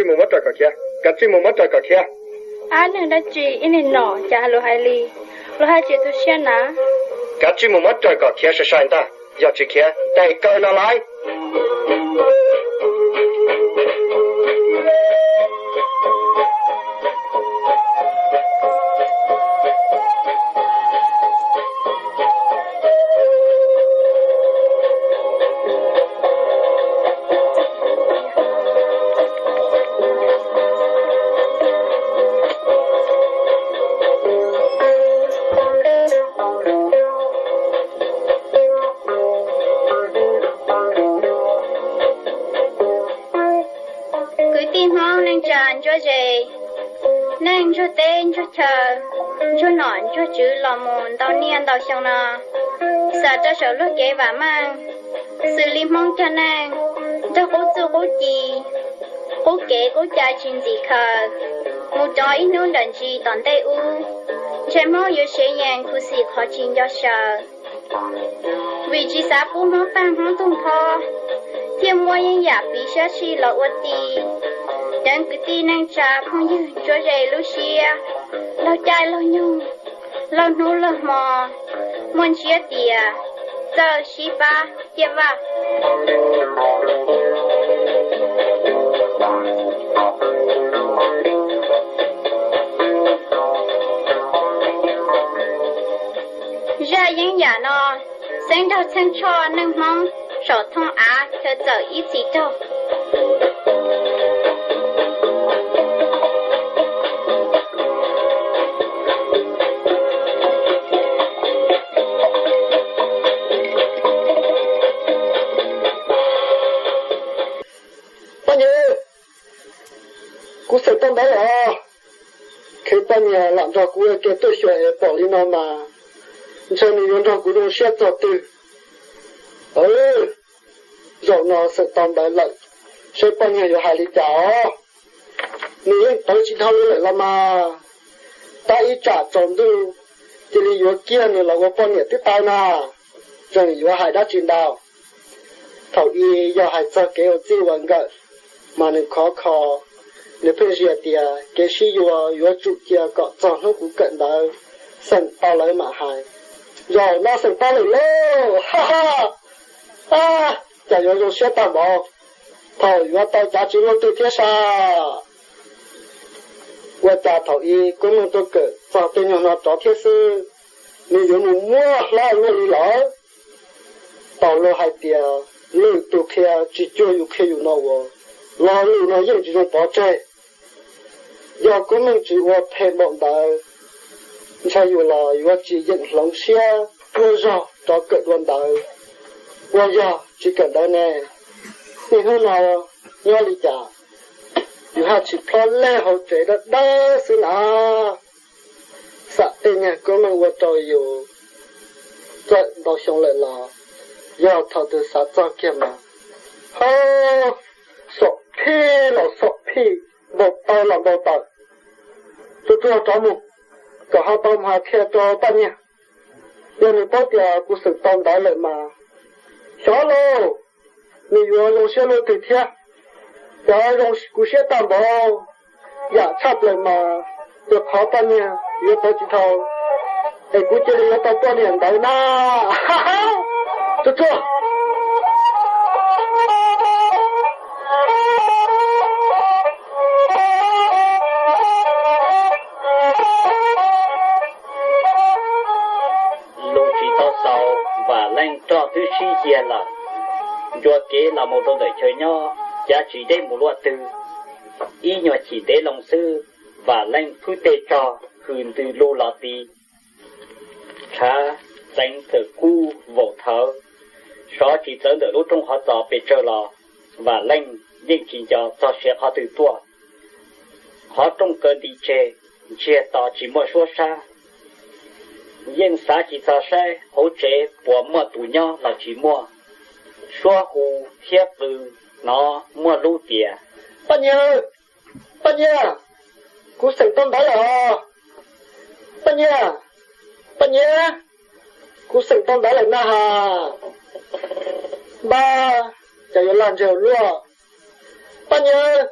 Mus muab raws kom khiav, kav tsij mus muab raws kom khiav. Ab, neeg dab tsi ib niag nom cas luag hais li, luag hais tsis tu siab na. Kav tsij mus muab raws kom khiav sai sai ntag, yog tsis khiav ntes kaw no lauj. Kwv tij Hmoob neej tsa ntsuab ze, neej ntsuag teb ntsuag chaw, ntsuag nom ntsuag tswv los mus ntau niaj ntau xyoo no, xav rau saum luag kev vam meej, xws li Hmoob cog neej, nrog qub txuj qub ci, qub kev qub cai tsis ntxim khaws, mus rov ib hnub nram ntsis tom ntej ub, ntshe Hmoob yuav sev yees khuv xim qhov tsis nco xyaw. Vim tsis xav pub Hmoob paj Hmoob tug nphob, thiaj muab yeeb yam piv sab sij los ua ti. Deev kwv tij neej tsa phooj ywg ntsuab ze lub siab, laug caij laug nyoog, laug hnub laug hmo, muaj ntsiab tias txawj sib pab ciaj vaj. Zaj yeeb yam no xeeb nraug txheej tshoj neej Hmoob saum thooj av chaw txawm ib txhis raug. Poj niam, kuv xeem tau ntawv lawm. Kheev poj niam lam nrog kuv ua ke tuaj xyuas es pom li no mas ntshe nws yuav nrog kuv zoo siab txog twg. Zaum no xeem tau ntawv lawm, seb poj niam yuav hais li cas os. Nws yeej tawv tsis dhau li lawm los mas, tab ib tsam tsaus ntuj cia li yuav kiag nws los ua poj niam twb tau na. Tseem yuav hais dab tsi ntau? Thaum i yog hais txog kev ua txij ua nkawm mas nws khov kho, nws pheej zias tias kev sib yuav yuav tsum cia kom txog hnub kuv kawm ntawv xeem tau lawv mam hais. Zaum no xeem tau lawm lauj, ha ha. Ab, cas yuav zoo siab tag npaum, thaum yuav tau cav tsis luaj twg thiab sas. Ua cas thaum i Koob Meej tuaj kawm txog tej nyuag no rov thiab xwb, nws yuav mus muab hlob luaj li lawm. Tau luag hais tias lwm tus qhia tsis cuag yus qhia yus no uas, lo lus no yeej tsis zoo pov tseg. Yog Koob Meej tsis ua phem npaum ntawd, ntshai yus los yuav tsis yeem hloov siab tuaj zog rov kawm dua ntawd. Ua yog tsis kawm ntawv ne, niaj hnub no nyob li cas yus haj tsis plhob lej hauv tsev dawb dawb xwb na. Xam tej niag Koob Meej ua rau yus txawm ntau xyoo lawm los yog thaum twg xav txog kiag mas, ho, xom phij los xom phij, npau taws los npau taws. Tsuag tsuag rov mus, kom ho tau mus hais qhia rau poj niam. Yog nws paub tias kuv xeem tau ntawv lawm mas, xyov lauj, nws yuav zoo siab luaj twg thiab. Cov zoo kuv siab tag npaum, yam tshaj plaws mas, tus qhov poj niam yuav tau tsis dhau, es kuv cia li yuav tau poj niam ntawd na. Tsuag tsuag. Lus tsis tau xaus, Vam Leej roj twb sib cia lawm. Ncua kev los mus rau ntawm chaw nyob, cav tsis deb mus luaj twg. Ib nyuag chim ntev loo xwb, Vam Leej phwb tej tsog hws ntws lug los ti. Tshav txeev txawm kub vaum thawv, sov tsis txawv ntawm lub rooj hov txos pes tsawg los Vam Leej yeej tsis nco txog siav qhov twg tuaj. Qhov rooj kaw nti tseg, ntsiag to tsis muaj suab sab. Yeej xav tsis txog saib hauv tsev puas muaj tus nyob los tsis muaj. Suab hu thiab qw hnov muaj lub tias, poj niam, poj niam, kuv xeem tau ntawv lawm os. Poj niam, poj niam, kuv xeem tau ntawv lawm na has. Npab, cas yuav lag ntseg ua luaj. Poj niam,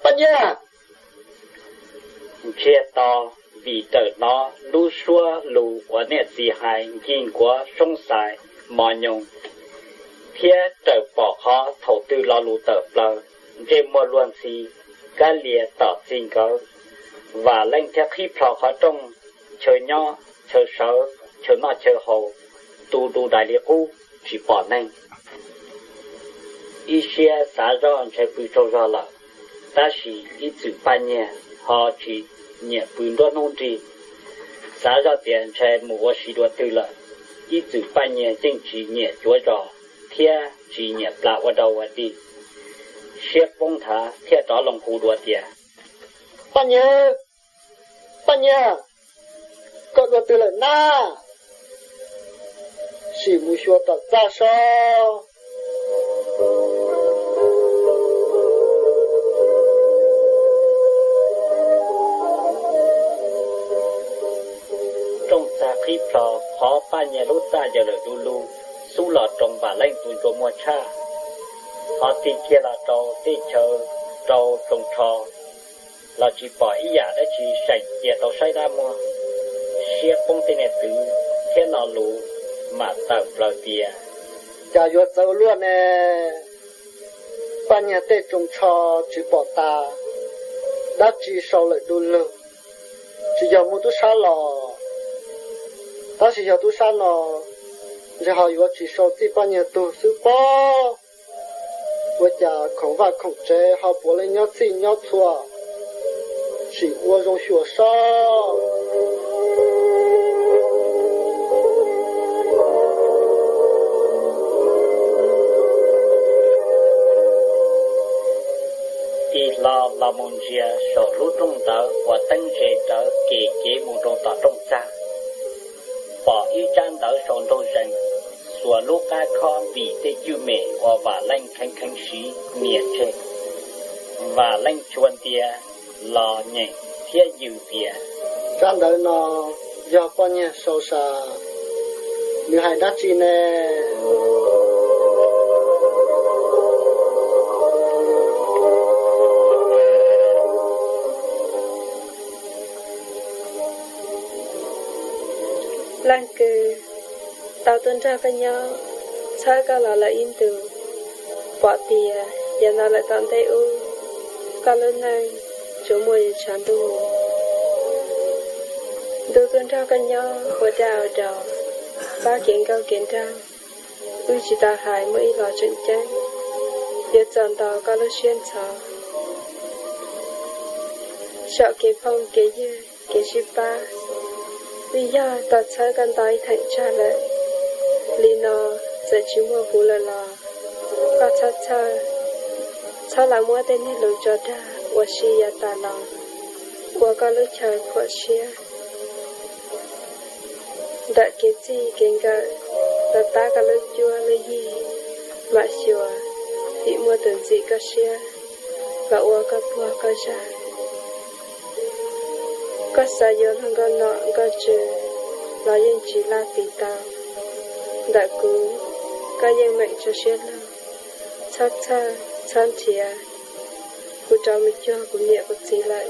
Paj Nyiag! Ntsiag to vim txawm hnov lub suab lus uas niam txiv hais nkig nkuav soob xais mos nyoos, thiab txawm pom qhov thaum twg lo lus tawm plaws, ntsej muag luag ntxhi, kab lias tom txij nkawd. Vam Leej thiaj qhib plho qhov rooj, chaw nyob chaw sawv, chaw noj chaw haus, tu du dais li qub, tsis pom neeg. Ib siab xav zoj ntshai pw tsaug zog lawm, tab sis ib txwm Paj Nyiag ho tsis nyiam pw nruab hnub nrig. Xav zoj tias ntshai mus ua si dua twg lawm, ib txwm Paj Nyiag yeej tsis nyiam cuav zos thiab tsis nyiam plas ua dau ua dig. Siab poob nthav thiaj rov loo hu dua tias, Paj Nyiag! Paj Nyiag! Koj dua twg lawm na? Sim mus xyuas tom txaj sob. Rooj txag qhib plho, qhov Paj Nyiag lub txaj yawm lawm du lug, xub los roos Vam Leej tus ntsej muag tshaj, qhov tig kiag los rau tej chaw rau tsoos tsho los tsis pom ib yam dab tsi seem cia tau saib dab muag. Siab poob tej niag twv thiab lo lus mam tawm plaws tias, cas yuav txawv ua luaj ne? Paj Nyiag tej tsoos tsho tsis pom tas, dab tsi sau lawm du lug, tsis yog muaj tub sab los, tab sis yog tub sab no, ntshe ho yuav tsis sau txij Paj Nyiag tug xwb pob. Ua cas khoom vaj khoom tsev ho puav leej nyob txhij nyob txhua, sim ua zoo xyuas sob. Tig hlo los mus ntsia saum lub rooj ntawd uas teeb ze rawv kem kev mus rau tom rooj txag, pom ib tsab ntawv sau nraug zees, xuas lub qab khob vim tej cwj mem uas Vam Leej kheev kheev siv nias tseg. Vam Leej tshua ntia los nyeem thiab yws tias, tsab ntawv no yog poj niag sau sas, nws hais dab tsi ne? Leej kws, tau tuaj nrog koj nyob, txhawb koj los lawm ib ntus, pom tias yav no lawm tom ntej ub, koj lub neej tsuas muaj yus tshav ntuj mus. Ntuj tuaj nrog koj nyob ua dab ua dau, pab kev nkauj kev nraug, wb tsis tau hais muaj ib los tseem ceeb, yuav txaus ntaus koj lub siab ntxhov. Saum kev phooj kev ywg kev sib pab, twb yog tau txhawb koj nto ib theem tsawg lawm, li no txawm tsis muaj kuv lawm los koj txhob txhawj, txhob lam muab tej niag lus tso dag ua si yav tas los ua koj lub chaw khuam siab. Ntawm kev txij kev nkawm los tab koj lub cuab lub yig, mam xyuas vim muaj tus ntxim koj siab los ua koj puag koj zag. Koj xav yuav luag nkauj nom nkauj tswv los yeej tsis laj tis tau. Ntawm kuv, koj yeej meem tso siab lug, txhob txhawj txhob nrhiav, kuv rov mus cuag kuv niam kuv txiv lawm.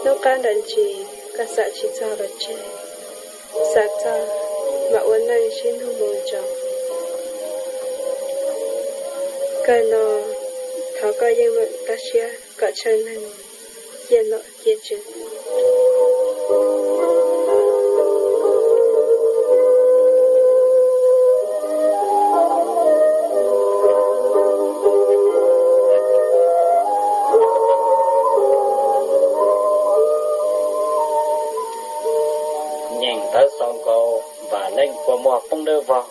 Hnub qab nram ntsis koj xav tsis txog los tseg, xav txog mam ua neej sib nug moo ntsoov. Kawg no, thov koj yeej meem rau siab kom tsheej neeg mus ciaj nom ciaj tswv. Nyeem ntawv xaus nkaus, Vam Leej kua muag poob dawb vog.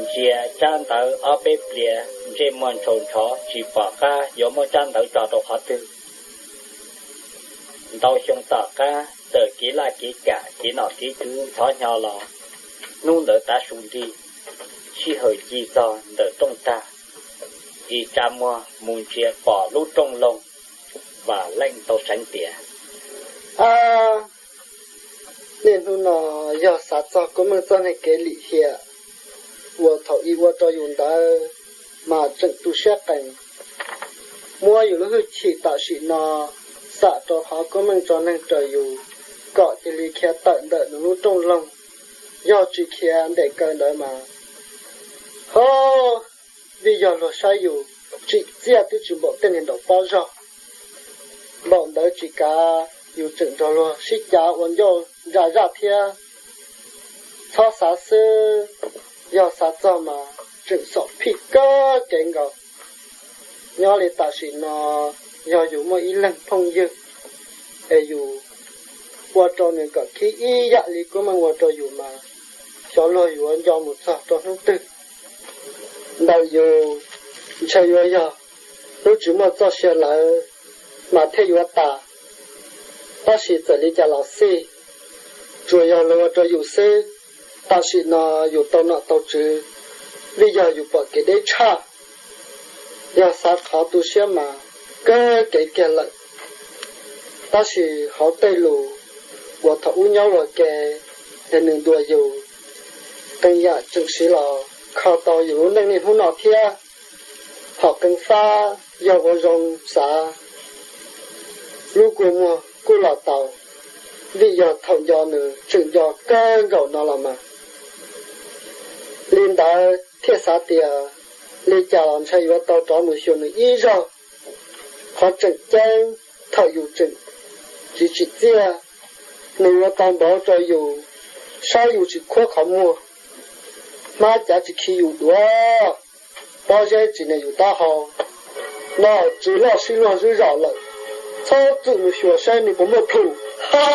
Ntsia tsab ntawv ob peb pliag, ntsej muag ntshaus ntshov tsis pom qab yuav muab tsab ntawv tso rau qhov twg. Ntau xyoo tom qab, txawm kev laj kev kam kev nom kev tswv ntxhov hnyo los, hnub ntawd tav su nti, sij hawm ncig txog ntawm rooj tag, ib tsa muag mus ntsia pom lub rooj loog, Vam Leej tau seev tias, ab, niaj hnub no yog xav txog kua muag txoj niag kev lim hiam uas thaum ub ua rau yus ntawd mas tseem tu siab qees. muab yus lub hwj chim tam sim no xam rau qhov koob meej tso neeg raws yus, kom cia li khiav tawm ntawm nws lub rooj loog, yog tsis khiav ntes kaw ntawd mas, ho, vim yog luag saib yus tsim txiaj twb tsis npaum tej niag nraum pob zog. Npaum ntawd tsis kav, yus tseem nrog luag sib cav ua ncauj ntsa zaj thiab. Txhob xav xwb, yog xav txog mas tseem xom phij kawg kev nkaus. Nyob li tam sim no, yog yus muaj ib leeg phooj ywg es yus ua rau nws kom khib ib yam li koob meej ua rau yus mas, xyov luag yuav nco mus txog rau hnub twg. Ntawm yus ntshe yuav yog hnub tsis muaj txoj sia lawm mas thiaj yuav tas. Tab sis txawm li cas los xij, tsuas yog luag ua rau yus xwb. Tam sim no yus tau nom tau tswv, vim yog yus pom kev deb tshaj. Yog xav qhov tu siab mas kawg kev kiag lawm. Tab sis hauv tej lus uas thaum ub nyob ua ke es nws ntuas yus, qee yam tseem siv los kho tau yus lub neej niaj hnub no thiab. Hom qee fab yog ua zoo xav, lub kua muag kuj los taus, vim yog thaum nco nws tseem nco kawg nkaus no los mas. Li ntawd thiaj xav tias li cas los ntshe yuav tau rov mus xyuas nws ib zaug. Qhov tseem ceeb, thaum yus tseem tsis tsim txiaj, nws yuav tau npauv rau yus, saib yus tsis khuab qhov muag, hmab cav tsis khi yus duav, pob zeb tsis nias yus taub hau. No tsis loj sib luag zwb zos lawm, txhob txwm mus xyuas saib nws puas muaj plhus. Ha!